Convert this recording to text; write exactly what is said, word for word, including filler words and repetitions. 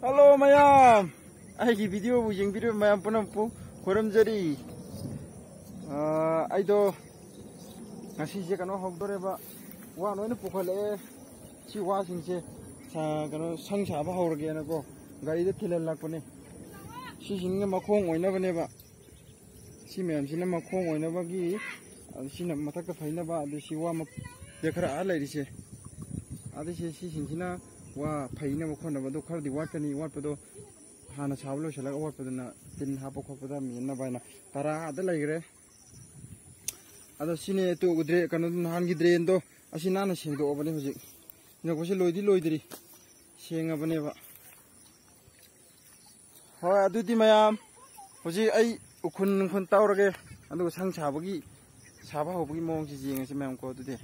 Hello ꯃꯌꯥꯝ, ꯑꯩꯒꯤ ꯚꯤꯗꯤꯑꯣꯕꯨ ꯌꯦꯡꯕꯤꯔꯤꯕ ꯃꯌꯥꯝ ꯄꯨꯝꯅꯃꯛꯄꯨ ꯈꯨꯔꯨꯝꯖꯔꯤ꯫ ꯑꯥ, ꯑꯩꯗꯣ ꯉꯁꯤꯁꯦ ꯀꯩꯅꯣ ꯍꯧꯗꯣꯔꯦꯕ, ꯋꯥ ꯂꯣꯏꯅ ꯄꯨꯈꯠꯂꯛꯑꯦ꯫ ꯁꯤ ꯋꯥꯁꯤꯡꯁꯦ ꯁꯥ-, ꯀꯩꯅꯣ ꯁꯪ ꯁꯥꯕ ꯍꯧꯔꯒꯦꯅꯀꯣ ꯒꯥꯔꯤꯗ ꯊꯤꯜꯍꯜꯂꯛꯄꯅꯦ꯫ ꯁꯤꯁꯤꯡꯅ ꯃꯈꯣꯡ ꯑꯣꯏꯅꯕꯅꯦꯕ꯫ ꯁꯤ ꯃꯌꯥꯝꯁꯤꯅ ꯃꯈꯣꯡ ꯑꯣꯏꯅꯕꯒꯤ, ꯑꯗꯨ ꯁꯤꯅ ꯃꯊꯛꯇ ꯐꯩꯅꯕ, ꯑꯗꯨ ꯁꯤ ꯋꯥ ꯃ-, ꯈꯔ ꯑꯥ ꯂꯩꯔꯤꯁꯦ꯫ ꯑꯗꯨ ꯁꯤ, ꯁꯤꯁꯤꯡꯁꯤꯅ ꯋꯥ ꯐꯩꯅꯕ ꯈꯣꯠꯅꯕ ꯑꯗꯨ ꯈꯔꯗꯤ ꯋꯥꯠꯀꯅꯤ꯫ ꯋꯥꯠꯄꯗꯣ ꯍꯥꯟꯅ ꯁꯥꯕ ꯂꯣꯏꯁꯤꯜꯂꯒ ꯋꯥꯠꯄꯗꯨꯅ ꯇꯤꯟ ꯍꯥꯞꯄ ꯈꯣꯠꯄꯗ ꯃꯦꯟꯅꯕ ꯍꯥꯏꯅ ꯇꯔꯥ ꯑꯥꯗ ꯂꯩꯈ꯭ꯔꯦ꯫ ꯑꯗꯣ ꯁꯤꯅꯦ ꯇꯨ ꯗ꯭ꯔꯦ-, ꯀꯩꯅꯣ ꯅꯍꯥꯟꯒꯤ ꯗ꯭ꯔꯦꯟꯗꯣ, ꯑꯁꯤ ꯅꯥꯟꯅ ꯁꯦꯡꯗꯣꯛꯑꯕꯅꯦ ꯍꯧꯖꯤꯛ꯫ ꯁꯦꯡꯗꯣꯛꯄꯁꯤ ꯂꯣꯏꯗꯤ ꯂꯣꯏꯗ꯭ꯔꯤ, ꯁꯦꯡꯉꯕꯅꯦꯕ꯫ ꯍꯣꯏ, ꯑꯗꯨꯗꯤ ꯃꯌꯥꯝ, ꯍꯧꯖꯤꯛ ꯑꯩ ꯎꯈꯨꯟ ꯅꯨꯡꯈꯨꯟ ꯇꯧꯔꯒꯦ, ꯑꯗꯨꯒ ꯁꯪ ꯁꯥꯕꯒꯤ, ꯁꯥꯕ ꯍꯧꯕꯒꯤ ꯃꯑꯣꯡꯁꯤ ꯌꯦꯡꯉꯁꯤ ꯃꯌꯥꯝ ꯀꯣ꯫ ꯑꯗꯨꯗꯤ